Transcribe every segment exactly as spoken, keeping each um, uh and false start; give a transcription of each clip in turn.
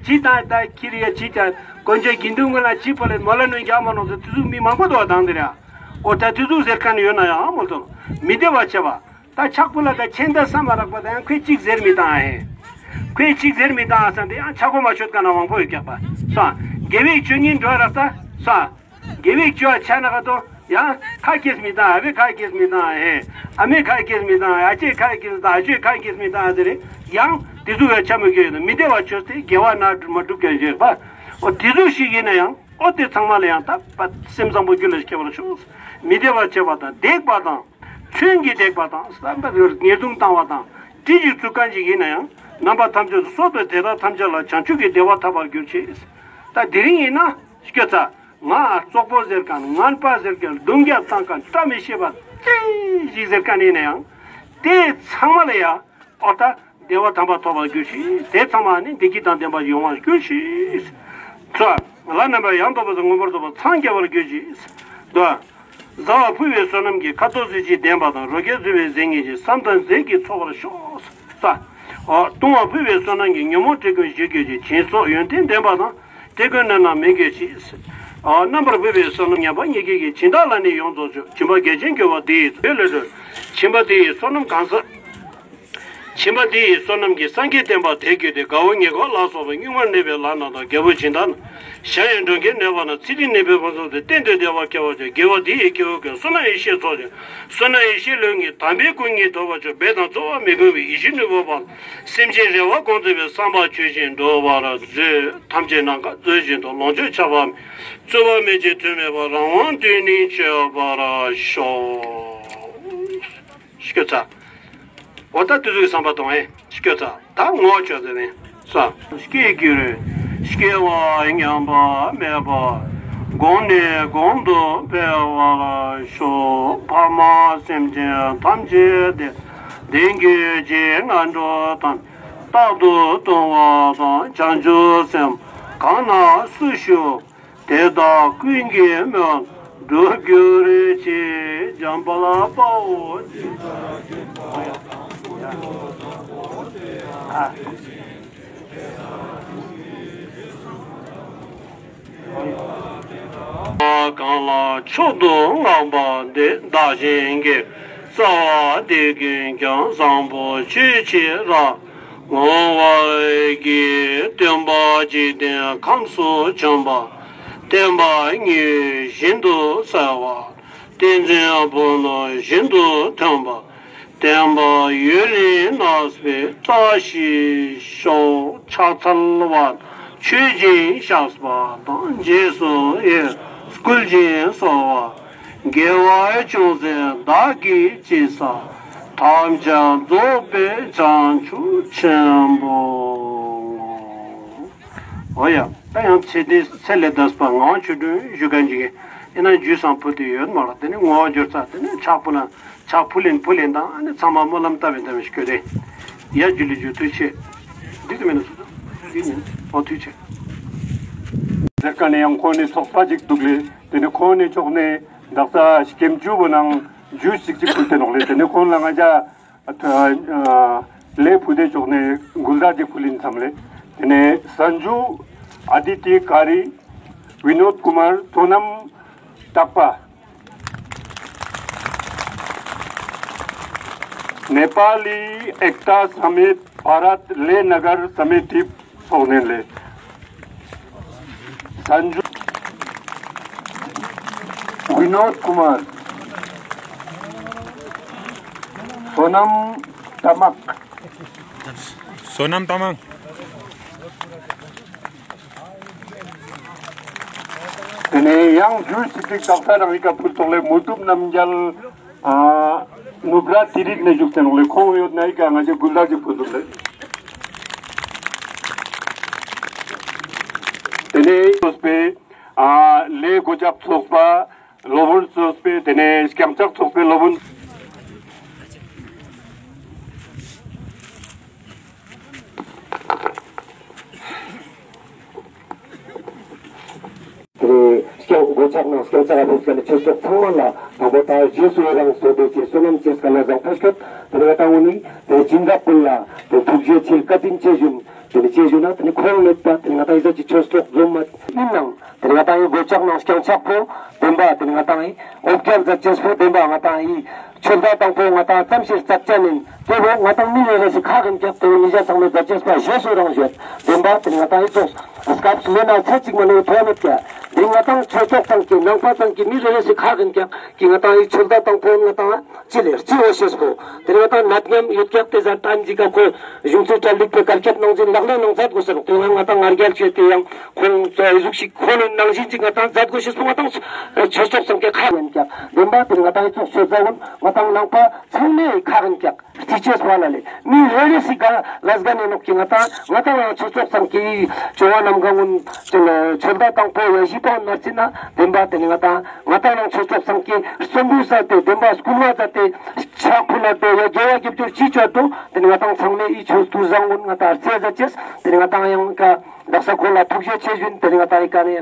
ཅི་ད་ད་ཁྱི་རི་ཡ་ཅི་ད་དཀོན་མཆོག་དགེ་འདུན་ཀུན་ལ་ཅི་ཕོ་ལེ་མོ་ལ་ནོན་རྒྱ་མ་ནོག་ཟེར་དེ་ཟུག་མི་མང་པོ་འདུག་བ་དང་དེ་ར། འོ་ད་དེ་ཟུག་ཟེར་མཁན་ཡོད་ན་ཡང་མོལ་དོ། མི་བདེ་བ་བྱེད་པ། ད་ཆག་པོ་ལ་ད་ཁྱེད་ད་བསམ་པ་རག་པ་ད་ཡང་ཁོས་ཅིག་ཟེར་མི་དང་ཨ་ཧེ། ཁོས་ཅིག་ཟེར་མི་དང་ཨ་ས་དེ་ཡང་ཆག་པོ་མ་ཆོད་མཁན་མང་པོ་ཡོད་ཀྱག་པ། སོ། དགེ་བའི་བཅུ་གཉིས་འགྲོ་རག་ས། སོ། དགེ་བའི་བཅུ་ཆ་ན་ག་དོ། ཡང་ཁ་སྐྱེས་མི་དང་ཨ་བའི་ཁ་སྐྱེས་མི་དང་ཨ་ཧེ། ཨ་མའི་ཁ་སྐྱེས་མི་དང་ཨ་ཅེ་ཁ་སྐྱེས་དང་ཨ་ཅེ་ཁ་སྐྱེས་མི་དང་ཨ་ཟེར་རེ། ཡང་དེ་ཟུག་ཡ་ཆ་མི་དགོས་ཡོད་ན་མི་བདེ་བ་ཆོས་ཏེ་དགེ་བ་ན་མ་སྒྲུབ་མཁན་ཞིག་པ། འོ་དེ་ཟུག་ཞིག་ཡིན་ན་ཡང་འོ་དེ་ཚང་མ་ལ་ཡང་ད་པ་སེམས་བཟང་པོ་རྒྱུད་ལ་སྐྱེ་བར་ཤོག་མི་བདེ་བ་བྱེད་པ་དང་བརྡེག་པ་དང་། ཚུལ་གྱིས་བརྡེག་པ་དང་བསམ་པ་ཉེས་ལྟུང་བཏང་བ་དང་གྲི་ཞིག་བཙུགས་མཁན་ཞིག་ཡིན་ན་ཡང་རྣམ་པ་ཐམས་ཅད་དུ་གསོད་པའི་དེ་དག་ཐམས་ཅད་ལ་བྱང་ཆུབ་ཀྱི་བདེ་བ་ཐོབ་པར་གྱུར་ཅིག་ད་དེ་རིང་ཡིན་ན་སྐྱོ་ཚ། ང་ཙོག་པོ་ཟེར་མཁན་ངན་པ་ཟེར་མཁན་རྡུང་རྒྱབ་བཏང་མཁན་བཀྲ་མི་ཤིས་པ་ཅི་ཞིག་ཟེར་མཁན་ཡིན་ན་ཡང་དེ་ཚང་མ་ལ་ཡ་འོ་ད་བདེ་བ་དམ་པ་ཐོབ་པར་གྱུར་ཅིག་དེ་ཚང་མ་ནི་བདེ་སྐྱིད་དང་ལྡན་པ་ཡོང་བར་གྱུར་ཅིག་ཚོ། ལ་རྣམ་པར་ཡང་དག་པར་མངོན་པར་རྫོགས་པར་འཚང་རྒྱ་བར་གྱུར་ཅིག་ཟློས། བཟའ་བ་ཕུལ་བའི་བསོད་ནམས་ཀྱིས། ཁ་དོག་ཟིལ་གྱིས་ལྡན་པ་དང་། རོ་བརྒྱ་བརྫིས་པའི་གཟན་ཉིད་ཀྱིས། བསམ་དོན་མཛེས་ཀྱིས་འཚོ་བར་ཤོག་ས། འོ། བཏུང་བ་ཕུལ་བའི་བསོད་ནམས་ཀྱིས། ཉོན་མོངས་བཀྲེས་སྐོམ་ཞི་གྱུར་ཅིག་སྦྱིན་སོགས་ཡོན་ཏན་ལྡན་པ་དང་། བཀྲེས་སྐོམ་ནད་རྣམས་མི་འགོས་ཤིག་འོ། རྣམ་པར་ཕུལ་བའི་བསོད་ནམས་ཉམས་པ་ཉིད་ཀྱིས། སྦྱིན་བདག་ལ་ནི་ཡོངས་རྫོགས་མཆོག་སྦྱིན་པ་རྒྱ་ཆེན་གྱུར་པ་འདི་ཡི་ཚོད་ལས་སྒྲོལ། སྦྱིན་པ་འདི་ཡི་བསོད་ནམས་གང་ཟག་སྦྱིན་པ་འདི་ཡི་བསོད་ནམས་ཀྱིས། སངས་རྒྱས་བསྟན་པ་དེར་གྱུར་ཏེ། དགའ་བོ་ཉེ་འཁོར་ལ་སོགས་པ་གཉུག་མར་གནས་པའི་ལྷ་རྣམས་དང་། རྒྱལ་པོ་སྦྱིན་བདག་རྣམས། གཞན་ཡང་འགྲོ་ཀུན་གནས་པ་རྣམས། ཚེ་འདིར་གནས་པའི་ཕུན་སུམ་ཚོགས། གཏན་དུ་བདེ་བ་སྐྱེ་བར་ཤོག་དགེ་བ་འདི་ཡིས་སྐྱེ་བོ་ཀུན། བསོད་ནམས་ཡེ་ཤེས་ཚོགས་ཀྱང་། བསོད་ནམས་ཡེ་ཤེས་ལྷུན་གྱིས། དམ་པའི་སྐུ་གཉིས་ཐོབ་པར་ཤོག་འབད་དང་རྩོལ་བ་མི་དགོས་པའི། ཡིད་བཞིན་ནོར་བུ་འབར། སེམས་ཅན་རེ་བ་སྐོང་མཛད་པའི། བསམ་པ་ཆོས་བཞིན་འགྲུབ་པར་མཛོད། ཐམས་ཅད་ནམ་མཁའ་མཛོད་བཞིན་དུ། ལོངས་སྤྱོད་ཆར་པ་བབས། རྩོལ་བ་མེད་ཅིང་དུས་མེད་པར། རང་དབང་དུས་ནི་སྤྱོད་པར་ཤོག་སྐྱོ་ཚ། འོ་ད་དུས་ཚོད་བསམ་པ་གཏོང་ཨེ་སྐྱོ་ཚ། ད་ངོ་ཆོས་ཟེར་ནས་ས། སྐྱེ་འགྱུར་སྐྱེ་བ་ཉམས་པ་མེད་པར། གོང་ནས་གོང་དུ་འཕེལ་བར་ཤོག་ཕ་མ་སེམས་ཅན་ཐམས་ཅད་དེ། བདེ་གྱུར་ཅིག་ངན་འགྲོ་དང་། རྟག་ཏུ་གཏོང་བ་དང་། བྱང་ཆུབ་སེམས་གང་ན་སུ་བཞུགས། དེ་དག་ཀུན་གྱི་མོས་འགྲུབ་གྱུར་ཅིག་འཇམ་དཔལ་དཔའ་བོས། གང་ལ་མཆོག་ཏུ་བསྔགས་པ་འདི། བདག་གཞན་གྱི་རྩ་བ་འདི་ཀུན་ཀྱང་། བཟང་པོ་ཆོས་ཀྱི་རབ་བསྔོ་བར་བགྱི། སྟོན་པ་འཇིག་རྟེན་ཁམས་སུ་བྱོན་པ། བསྟན་པ་ཉིད་བཞིན་དུ་གསལ་བ། བསྟན་འཛིན་ཕུ་ནུ་བཞིན་དུ་ཐོན་པ། བསྟན་པ་ཡུན་རིང་གནས་པའི་བཀྲ་ཤིས་ཤོག་ཕྱག་འཚལ་བ་མཆོད་ཅིང་བཤགས་པ་དང་། རྗེས་སུ་ཡི་རང་བསྐུལ་ཞིང་གསོལ་བ། དགེ་བ་ཅུང་ཟད་བདག་གིས་ཅི་བསགས། ཐམས་ཅད་རྫོགས་པའི་བྱང་ཆུབ་ཆེན་པོ། འོ་ཡ། ད་ཡང་ཚེ་འདི་ཚེ་ལས་འདས་པ་ངག་དབང་ཆོས་སྒྲོན་ཞུ་མཁན་ཅིག་ཨིན་ན་རྒྱུས་སམ་ཕུལ་ཏེ་ཡོད་མ་རེད། དེ་ནི་ངོ་བོ་འགྱུར་ཚ། དེ་ནི་ཕྱག་ཕུལ་ལ་ཕྱག་ཕུལ་ལེན་ཕུལ་ལེན་དང་ཨ་ནི་ཚང་མ་སྨོན་ལམ་བཏབ་པའི་འདམ་ཞིག་སྐྱོད་དེ། ཡ་ཇུ་ལེ་ཇུ་ཐུགས་རྗེ་ཆེ། འདི་ཙམ་ཡིན་ན་སུ་དང་འདི་ནི་འོ་ཐུགས་རྗེ་ཆེ། ཟེར་ཀ་ནས་ཡང་ཁོང་ནི་ཚོགས་པ་ཅིག་འདུག་ལེ། དེ་ནི་ཁོང་ནི་ཕྱོགས་ནས་དག་ས་སྐྱེམས་ཇུས་པོ་ནང་ཇུས་ཅིག་ཅིག་ཕུལ་ཏེ་ནོག་ལེ། དེ་ནི་ཁོང་ལ་ང་ཅག་ཨ་ལེ་ཕུ་དེ་ཕྱོགས་ནས་འགུལ་ཟླ་ཅིག་ཕུལ་ཡིན་བསམ་ལེ། དེ་ནས་སན་ཇུ་ཨ་དི་ཏི་ཀ་རི་ཝི་ནོད་ཀུ་མར་སོ་ནམ་ཏག་པ། ནེ་པ་ལི་ཨེག་ཏ་སམ་མིད་བྷ་རད་ལེ་ན་གར་སམ་མི་ཏི་ཚོགས་ནས་ལེ། སན་ཇུ་ཝི་ནོད་ཀུ་མར་སོ་ནམ་ཏ་མག་སོ་ནམ་ཏ་མག་དེ་ནས་ཡང་ཇུས་ཅིག་ཅིག་དག་ས་རང་ཡི་ག་ཕུལ་ཐོག་ལས་མུ་ཏུབ་རྣམ་རྒྱལ་ཨ་ནུབ་ར་ཏི་རིག་ནས་བཞུགས་ཏེ་ནོག་ལེ། ཁོང་ཡོད་ན་ཡི་ག་ང་ཅག་འགུལ་ཟླ་ཅིག་ཕུལ་ཐུབ་ལེ། དེ་ནས་ཚོགས་པའི་ཨ་ལས་འགོ་བརྒྱབ་ཚོགས་པ་སློབ་དཔོན་ཚོགས་པའི་དེ་ནས་རྐྱང་ཕྱག་ཚོགས་པའི་སློབ་དཔོན། དེ་ནས་སྐྱབས་མགོན་ཕྱག་ནང་སྐྱབས་ཕྱག་ཕེབས་མཁན་ཆོས་གྲོགས་ཚང་མ་ལ་དང་པོ་ད་རྗེས་སུ་ཡི་རང་བསོད་བདེ་ཆེ་བསོད་ནམས་ཆེ་སྐལ་ལ་བཟང་ཕེབས་སྐད། དེ་ནས་ད་འོ་ནི་དེ་སྦྱིན་བདག་ཀུན་ལ་དེ་ཐུགས་རྗེ་ཆེ་བཀའ་དྲིན་ཆེ་ཞུ། ཏེ་ནེ་ཅི་ཞུ་ན་ཏེ་ནེ་ཁོང་མེད་པ་ཏེ་ནེ་ང་དང་ངི་ཟ་ཅི་ཆོས་གྲོགས་འཛོམས་མ་ཨིན་ནང་ཏེ་ནེ་ང་དང་ངི་གོད་ཆག་ནང་སྐྱང་ཆག་པོ་བདེན་པ་ཏེ་ནེ་ང་དང་ངི་འོ་བརྒྱལ་ཛད་ཅེས་པོ་བདེན་པ་ང་དང་ངི་ཆོལ་ཁ་དང་པོ་ང་དང་ཙམ་ཞིག་ཙག་ཅན་ཨིན། ཏེ་བོ་ང་དང་མི་རེ་རེ་ཞིག་ཁག་ཨིན་ཀྱག། ཏེ་བོ་ཉེ་ཞ་ཚང་མས་ཛད་ཅེས་པ་ཞེས་སོ་རང་ཞུ་བདེན་པ་ཏེ་ནེ་ང་དང་ངི་ཙོགས་སྐབས་སུ་ལེན་ན་ཚད་ཅིག་མ་ནེ་ཐོ་མེད་ཀྱག། ཏེ་ང་དང་ཆོས་གྲོགས་ཚང་གི་ནང་པ་ཚང་གི་མི་རེ་རེ་ཞིག་ཁག་ཨིན་ཀྱག་གི་ང་དང་ངི་ཆོལ་ཁ་དང་པོ་ང་དང་ཅི་ལེ་རྩི་འོ་ཤེས་པོ། ཏེ་ནེ་ང་དང་ནད་ཉམས་ཡོད་ཀྱག་ཏེ་ཟ་ཏན་ཅིག་ག་ཁོ་གཞུང་ཚོའི་གྲ་སྒྲིག་པའི་བཀའ་ཁྱབ་ནང་བཞིན་ལག་ལེན་ནང་ཛད་གོས་ཟེར་རོག། ཏེ་ང་དང་ང་རྒྱལ་ཆེ་ཏེ་ཡང་ཁོང་ཚོ་ཨི་ཟུག་ཞིག་ཁོ་ནི་ནང་བཞིན་ཅིག་ང་དང་ཛད་གོས་ཤེས་པོ་ང་དང་ཆོས་གྲོགས་ཚང་གི་ཁག་ཨིན་ཀྱག། བདེན་པ་ཏེ་ང་དང་ཨི་ཙོགས་ཆོས་ཛད་ཀུན་ང་དང་ནང་པ་ཚང་མའི་ཁག་ཨིན་ཀྱག། རྩི་ཅེས་པ་ལ་ལེ། མི་རེ་རེ་ཞིག་ག་ལས་ཀ་ནེ་ནོག་གི་ང་དང་ང་དང་རང་ཆོས་གྲོགས་ཚང་གི་ཅོ་བ་ནམ་གང་གུན་ཅི་ལོ་ཆོལ་ཁ་དང་པོ་ཡ་ཞི་པ་མ་རྩི་ན་བདེན་པ་ཏེ་ནེ་ང་དང་ང་དང་རང་ཆོས་གྲོགས་ཚང་གི་རྩོམ་འབུལ་ས་ཏེ་བདེན་པ་སྐུལ་མ་ས་ཏེ་ཕྱག་ཕུལ་ལ་ཏེ་ཡ་དགེ་བ་དགེ་སྦྱོར་ཅི་ཅོ་ཏོ་ཏེ་ནེ་ང་དང་ཚང་མས་ཨི་ཆོས་དུ་བཟང་གུན་ང་དང་རྩི་ཛད་ཅེས་ཏེ་ནེ་ང་དང་ཡང་ཀ་དག་ས་ཁོ་ལ་ཐུགས་རྗེ་ཆེ་ཞུ་ཨིན། ཏེ་ནེ་ང་དང་ཨི་ཀ་ནེ་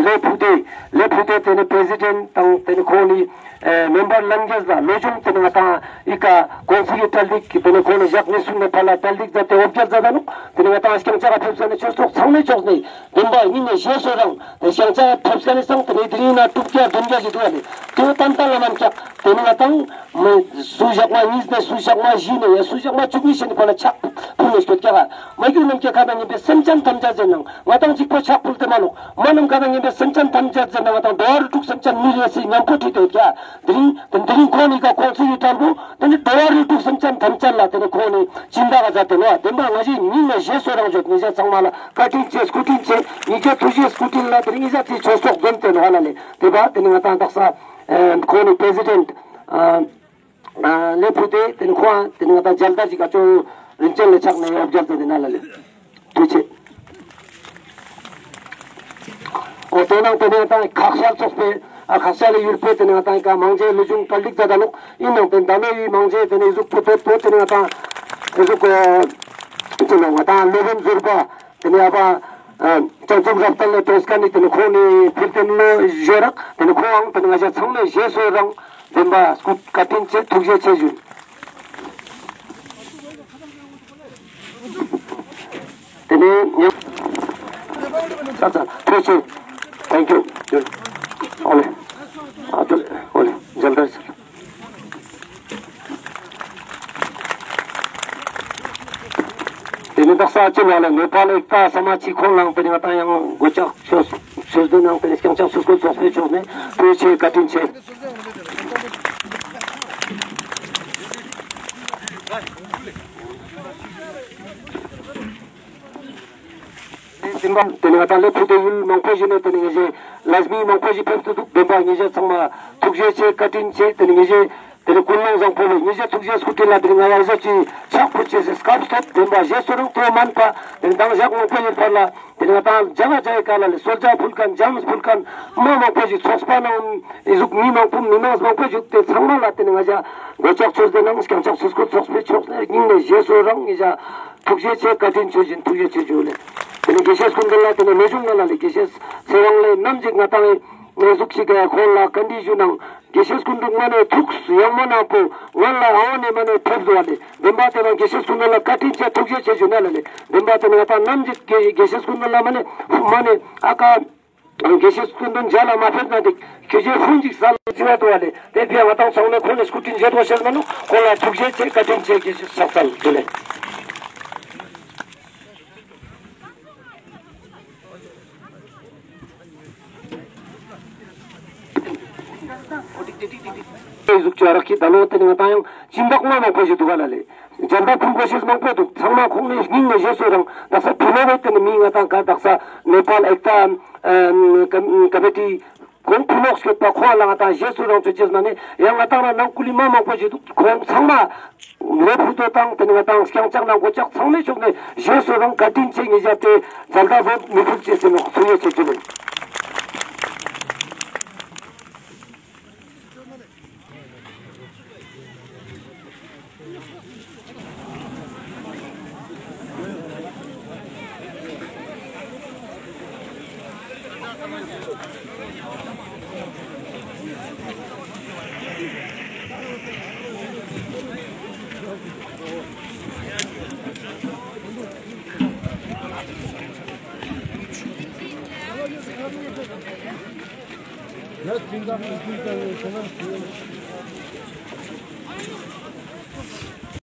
ལེ་ཕུ་ཏེ་ལེ་ཕུ་ཏེ་ཏེ་ནེ་པྲེ་སི་ཌེནཊ་དང་ཏེ་ནེ་ཁོང་ནི་ཨེ་མེམ་བར་ལྷན་རྒྱས་ལ་ལོ་ཆུང་ཏེ་ནེ་ང་དང་ཨི་ཀ་གོང་ས་གི་གྲ་སྒྲིག་ཏེ་ནེ་ཁོང་ནི་ཞག་ཉི་ཤུ་ནེ་ཕར་ལ་གྲ་སྒྲིག་ཛད་དེ་འོ་བརྒྱལ་ཛད་ད་ནོག། ཏེ་ནེ་ང་དང་སྐྱང་ཆག་ག་ཕེབས་ས་ནེ་ཆོས་གྲོགས་ཚང་མའི་ཕྱོགས་ནེ་བདེན་པ་ཉིན་ནེ་ཞེས་སོ་རང་ཏེ་སྐྱང་ཆག་ག་ཕེབས་ས་ནེ་སང་ཏེ་ནེ་དེ་རིང་ན་དྲུག་བརྒྱ་བདུན་བརྒྱ་ཞིག་འདུག་པ་ལེ། ཏེ་བོ་ཏན་ཏན་ལ་མན་ཀྱག། ཏེ་ནེ་ང་དང་མི་སུ་ཞག་མ་གཉིས་ནེ་སུ་ཞག་མ་བཞི་ནེ་ཡ་སུ་ཞག་མ་བཅུ་གཉིས་ཤིག་ཁོ་ལ་ཕྱག་ཕུལ་ནེ་སྐྱོད་ཀྱག་ག་མ་གྱུར་ནམ་མཁའི་ཁ་དང་མཉམ་པའི་སེམས་ཅན་ཐམས་ཅད་ཟེར་ནང་ང་དང་གཅིག་པོ་ཕྱག་ཕུལ་ཏེ་མ་ནོག། མ་ནམ་མཁའ་དང་མཉམ་པའི་སེམས་ཅན་ཐམས་ཅད་ཟེར་ན་ང་དང་འགྲོ་བ་རིགས་དྲུག་སེམས་ཅན་མི་རེ་སི་མཉམ་པོ་ཁྲིད་དེ་ཡོད་ཀྱག། དེ་རིང་དེ་རིང་ཁོང་ནི་ཀ་ཁོང་ཚོའི་དྲང་པོ་དེ་ནི་འགྲོ་བ་རིགས་དྲུག་སེམས་ཅན་ཐམས་ཅད་ལ་དེ་ནི་ཁོང་ནི་སྦྱིན་བདག་ག་མཛད་དེ་ནོག། བདེན་པ་ང་ཞེ་སྙིང་ནེ་ཞེ་སོ་རང་ཞུ། ཉེ་ཞ་ཚང་མ་ལ་བཀའ་དྲིན་ཆེ་སྐུ་དྲིན་ཆེ། ཉེ་ཞའི་ཐུགས་རྗེ་སྐུ་དྲིན་ལ་དེ་རིང་ཉེ་ཞ་ཚེ་ཆོས་གྲོགས་འཛོམས་ཏེ་ནོག་ཧ་ལ་ལེ། དེ་བ་དེ་ནི་ང་དང་དག་ས་ཁོང་ནི་པྲེ་སི་ཌེནཊ་ལེ་ཕུ་ཏེ་དེ་ནི་ཁོང་དེ་ནི་ང་དང་མཇལ་དར་ཞིག་ག་ཅོ་རིན་ཆེན་ལེ་ཕྱག་ནེ་འོ་མཇལ་དར་དེ་ན་ལ་ལེ། ཐུགས་རྗེ་ཆེ། འོ་དེ་ནང་དེ་ནེ་ང་དང་ཁག་ཤལ་ཚོགས་པའི་ཨ་ཁག་ཤལ་ཡུལ་པའི་དེ་ནེ་ང་དང་ཀ་མང་ཇེ་ལོ་ཆུང་གྲ་སྒྲིག་ཛད་ད་ནོག། ཨིན་ནང་དེ་ད་ལོ་ཡི་མང་ཇེ་དེ་ནེ་ཟུག་པོ་ཏོ་ཏོ་དེ་ནེ་ང་དང་ཨེ་ཟུག་ཨ་ཅི་ནོ་ང་དང་ལོ་བན་ཟུར་པ་དེ་ནེ་ཨ་བ་ཨ་བྱང་ཆུབ་རབ་བརྟན་ལེ་ཏོང་སྐད་ནི་དེ་ནེ་ཁོང་ནི་ཕུལ་ཏེ་ནོག་ཞུ་རག། དེ་ནེ་ཁོང་ཨང་དེ་ནེ་ང་ཞ་ཚང་མས་ཞེ་སོ་རང་བདེན་པ་སྐུ་བཀའ་དྲིན་ཆེ་ཐུགས་རྗེ་ཆེ་ཞུ། དེ་ནེ་ཉམས་ཚ་ཚ་ཐུགས་རྗེ་ཆེ། Thank you. འོ་ལེ། ཨ་ཏོ་ལེ། འོ་ལེ། མཇལ་དར་ཞུ། དེ་ནེ་དག་ས་ཅི་ལ་ལེ་ནེ་པཱལ་ཨེཀ་ཏཱ་ས་མ་ཅི་ཁོང་ལའང་དེ་ནེ་ང་དང་ཡང་གོད་ཆག་ཆོས་ཆོས་དོན་ནང་དེ་ནེ་སྐྱང་ཆག་ཚུར་སྐུལ་ཚོགས་པའི་ཕྱོགས་ནེ་ཐུགས་རྗེ་ཆེ་བཀའ་དྲིན་ཆེ། དེ་ནེ་ང་དང་ལེ་ཕུ་ཏེ་ཡུལ་མང་པོ་ཞིག་ནེ་དེ་ནེ་ཉེ་ཞའི་ལས་མི་མང་པོ་ཞིག་ཕེབས་ཏེ་འདུག། བདེན་པ་ཉེ་ཞ་ཚང་མ་ཐུགས་རྗེ་ཆེ་བཀའ་དྲིན་ཆེ། དེ་ནེ་ཉེ་ཞའི་དེ་ནེ་ཀུན་སློང་བཟང་པོ་ལེ་ཉེ་ཞའི་ཐུགས་རྗེ་སྐུ་དྲིན་ལ་དེ་ནེ་ང་ཡ་ཟ་ཅི་ཕྱག་ཕུལ་ཅེས་སི་སྐབས་སྟོད་བདེན་པ་ཞེ་སོ་རང་ཐོག་མན་པ་དེ་ནེ་དང་ཞག་མང་པོ་ཡོད་པ་ལ་དེ་ནེ་ང་དང་རྒྱ་གར་རྒྱ་ཡི་ཀ་ལ་ལེ་གསོལ་ཇ་ཕུལ་མཁན་ཇམ་ཕུལ་མཁན་མ་མང་པོ་ཞིག་ཚོགས་པ་ནང་ཨི་ཟུག་མི་མང་པོ་མི་མང་མང་པོ་ཞིག་དེ་ཚང་མ་ལ་དེ་ནེ་ང་ཞ་གོད་ཆག་ཆོས་དོན་ནང་སྐྱང་ཆག་ཚུར་སྐུལ་ཚོགས་པའི་ཕྱོགས་ནེ་སྙིང་ནེ་ཞེ་སོ་རང་ཉེ་ཞ་ཐུགས་རྗེ་ཆེ་བཀའ་དྲིན་ཆེ་ཞུ་ཨིན། ཐུགས་རྗེ་ཆེ་ཞུ་ལེ། དེ་ནེ་དགེ་བཤེས་སྐུ་མདུན་ལ་དེ་ནེ་ལོ་ཆུང་ང་ལ་ལེ་དགེ་བཤེས་ཚེ་དབང་ལེ་ནམ་ཞིག་ང་དང་ངི་ཟུག་ཞིག་ག་ཁོང་ལ་བཀའ་འདྲི་ཞུ་ནང་དགེ་བཤེས་སྐུ་མདུན་མ་ནེ་ཐུགས་ཡངས་མོ་ནང་པོ་ང་ལ་ཨ་བོ་ནེ་མ་ནེ་ཕེབས་དུག་པ་ལེ། བདེན་པ་དེ་ནེ་དགེ་བཤེས་སྐུ་མདུན་ལ་བཀའ་དྲིན་ཆེ་ཐུགས་རྗེ་ཆེ་ཞུ་ན་ལ་ལེ། བདེན་པ་དེ་ནེ་ང་དང་ནམ་ཞིག་དགེ་དགེ་བཤེས་སྐུ་མདུན་ལ་མ་ནེ་མ་ནེ་ཨ་ཀ་དགེ་བཤེས་སྐུ་མདུན་མཇལ་ལ་མ་ཕེབས་ན་དེ་ཁྱོ་ཞའི་ཧུན་ཅིག་སལ་ལ་ཅི་བ་དུག་པ་ལེ། དེ་ཕི་ང་དང་ཚང་མས་ཁོང་ལ་སྐུ་དྲིན་ཆེ་དོ་ཤེས་མ་ནོག། ཁོང་ལ་ཐུགས་རྗེ་ཆེ་བཀའ་དྲིན་ཆེ་དགེ་བཤེས་ཕྱག་འཚལ་ཞུ་ལེ། ཨེ་ཟུག་ཅོ་རག་གི་ད་ལོ་དེ་ནེ་ང་དང་ཡང་སྦྱིན་བདག་མ་མང་པོ་ཞིག་དུག་ག་ལ་ལེ། སྦྱིན་བདག་ཕུལ་དགོས་ཤེས་མང་པོ་དུག། ཚང་མ་ཁོང་ནི་སྙིང་ནེ་ཞེ་སོ་རང་དག་ས་ཕུལ་ལོ་བས་དེ་ནེ་མི་ང་དང་ག་དག་ས་ནེ་པཱལ་ཨེཀ་ཏཱ་ཨ་ཀ་ཀ་མེ་ཊི་ཁོང་ཕུལ་ལོག་སྐྱོད་པ་ཁོང་ལ་ང་དང་ཞེ་སོ་རང་ཅོ་ཅེས་མ་ནེ་ཡང་ང་དང་ལ་ནང་ཀུ་ལི་མ་མང་པོ་ཞིག་དུག། ཁོང་ཚང་མ་ལེ་ཕུ་ཏོ་དང་དེ་ནེ་ང་དང་སྐྱང་ཆག་ནང་གོད་ཆག་ཚང་མའི་ཕྱོགས་ནེ་ཞེ་སོ་རང་བཀའ་དྲིན་ཆེ། ཉེ་ཞ་དེ་མཇལ་དར་བོ་མི་ཕུལ་ཅེས་ཟེར་ནོག། ཐུགས་རྗེ་ཆེ་ཞུ་ལེ།